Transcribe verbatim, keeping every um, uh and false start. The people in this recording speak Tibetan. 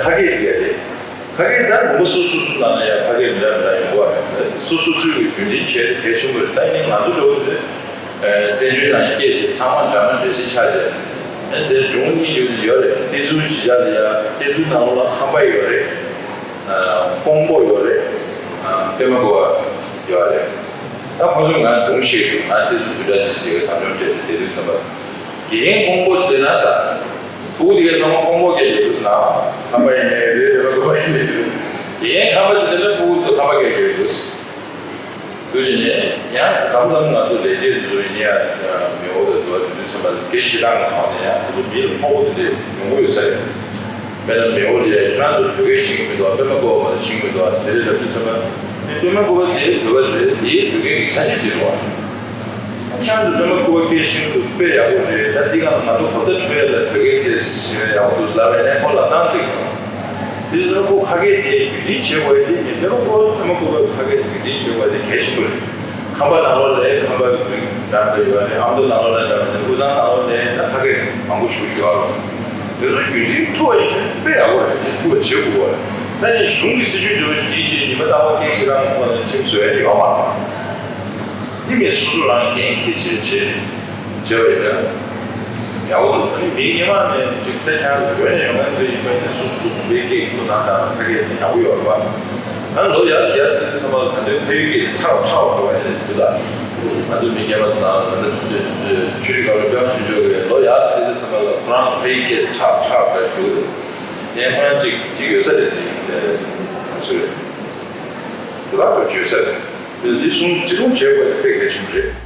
ཕ་སྐད་ཟེར་ཏེ། ཕ་སྐད་ད་ལུང་པ་སོ་སོ་སོ་ནང་ལ་ཡང་ཕ་སྐད་མི་འདྲ་མི་འདྲ་ཡོང་གི་རེད། སོ་སོ་སོའི་རྒྱུན་འཛིན་བྱས་ཏེ་གལ་ཆེན་པོ་རེད། ད་ཡིན་ང་ཚོ་འདྲ་བོ་དེ་བཙན་བྱོལ་ནང་སྐད་དེ་ཚང་མ་འདྲ་མ་འདྲ་ཞིག་ཆགས་བྱས། དེ་སྒྲུང་གཉིས་ཡོད་ཡོད་རེད། བསྟན་འཛིན་གཞིས་ཆགས་ལ་ཡ་བསྟན་འཛིན་ནང་ལོགས་ལ་ཁམས་པ་ཡོད་རེད། ཀོང་པོ་ཡོད་རེད། པད་མ་བཀོད་པ་ཡོད་རེད། ད་ཁོང་ཚོ་ང་སྒྲུང་བཤད་འདུག་ང་བསྟན་འཛིན་བདུན་ཕྲག་ཅིག་ཟེར་བའི་ཟབ་སྦྱོང་སྤྲད་དེ་དེ་དུས་ཙམ་པ། དགེ་རྒན་ཀོང་པོ་དེ་ན་ས། ཕྲུ་གུ་དེ་གའི་ཚང་མ་ཀོང་པོ་སྐད་ཡོད་དུས་ན། ཁམས་པ་ཡིན་ནའི་རེད། རེད་པ་ཀོ་པ་ཡིན་ནའི་རེད། དགེ་རྒན་ཁམས་པ་དེ་ལ་ཕྲུ་གུ་ཚོ་ཁམས་པ་སྐད་ཡོད་དུས། དུས་ནས་ཡང་དམ་དམ་ང་ཚོ་ལས་བྱེད་ཚོ་ཡིན་ཡང་མི་འོ་དེ་ཚོ་དུས་ཚོད་ལ་སྐད་ཆ་བཏང་གང་ནས་ཡང་དེ་ཚོ་མི་ལ་ཕོག་པ་དེ་འདྲ་ཡོང་གི་ཡོད་ས་རེད། དཔེར་ན་མི་འོ་ལ་ཡང་ཁྱེད་རང་ཚོ་བོད་སྐད་ཤེས་ཀྱི་མི་འདུག་པད་མ་བཀོད་པ་མ་ཤེས་ཀྱི་མི་འདུག་ཟེར་རེད་ལབ་དུས་ཙམ་པ། དེ་པད་མ་བཀོད་པ་དེ་བོད་པ་རེད། དེའི་བོད་སྐད་ཀྱི་ཆ་ཤས་ཅིག་རེད་བ། ཁྱེད་རང་ཚོ་པད་མ་བཀོད་པ་སྐད་ཤེས་ཀྱི་འདུག་དཔེ་ཡག་པོ་རེད། ད་འདི་ག་ལ་ང་ཚོ་གོ་བརྡ་འཕྲོད་ཡ་ལ་བོད་སྐད་སྐད་ཤེས་ཡག་པོ་འདུག་ལབ་པ་ཡིན་ན་ཁོ་ལ་སྣང་ཚིག་དང་། དེ་ཚོ་ཁོ་ཁ་སྐད་དེ་རྒྱུད་འཛིན་བྱེད་དགོས་ཡ་དེ་ཉིད་དེ་ལ་ཁོ་ཨ་མ་ཁོ་ཁ་སྐད་རྒྱུད་འཛིན་བྱེད་དགོས་ཡ་དེ་གལ་ཆེན་པོ་རེད། ཁམས་པ་ནང་ལོགས་ལ་ཁམས་པ་རིགས་འདྲ་འདྲ་ཡོད་རེད། ཨ་མདོ་ནང་ལོགས་ལ་འདྲ་འདྲ། དབུས་གཙང་ནང་ལོགས་ལ་ད་ཁ་སྐད་མང་པོ་ཞིག་ཡོད་རེད། དེ་ཚོ་རྒྱུད་འཛིན་ཐུབ་པ་ཡིན་ན་དཔེ་ཡག་པོ་རེད། ཐུབ་པ་བྱེད་དགོས་པ་རེད། ད་ནི་གཞུང་གི་སྲིད་བྱུས་འདི་འདྲ་ཅིག་ཉི་མ་རྟག་པར་སྐད་ཆ་རང་ཁོ་ནས་ཁྲིམས་བཟོ་ཡ་ཡོད་མ་རེད། དེ་མིན་སོ་སོ་རང་འགན་འཁྱེར་བྱས་བྱས་བྱས་པ་ཡིན་ན་ཡག་པོ་འདུག་ཨ་ནི་མི་སྔོན་མ་ནས་ཅིག་ལྟ་ཁྱང་དུ་བོད་ནས་ཡོང་མཁན་ཚོ་ཡིན་པ་ནི་སོ་སོ་སོ་སོའི་སྐད་ཀྱི་ཐོག་ནང་དང་ཕ་སྐད་དེ་ཡག་པོ་ཡོད་རེད་པ། ང་ལོ་ཡར་ཡར་ཟེར་དུས་ཚང་མ་ལ་ད་ལྟའི་ཕ་ཡུལ་སྐད་དེ་ཁྲག་ཁྲག་འགྲོ་བ་ཡིན་ནའི་འདུག་ད་ང་ཚོ་མི་སྔོན་མ་དང་ང་ཚོ་ཆོས་རིག་སྐབས་ལ་སྐྱོན་ཞུ་འཇོག་གི་ལོ་ཡར་ཟེར་དུས་ཚང་མ་ལ་ཁོ་རང་ཕ་ཡུལ་སྐད་དེ་ཁྲག་ཁྲག་འདྲ་ཞུ་གི་འདུག་ངས་ཁོ་རང་ཅིག་ཅིག་ཡོད་ས་རེད། དེ་ཡིན་ནའི་སུ་རེད། དེ་ལ་ཁོ་བརྗོད་ས་རེད། དེ་འདི་གསུམ་བརྩི་སྲུང་བྱེད་དགོས་དེ་དཔེ་གལ་ཆེན་པོ་རེད།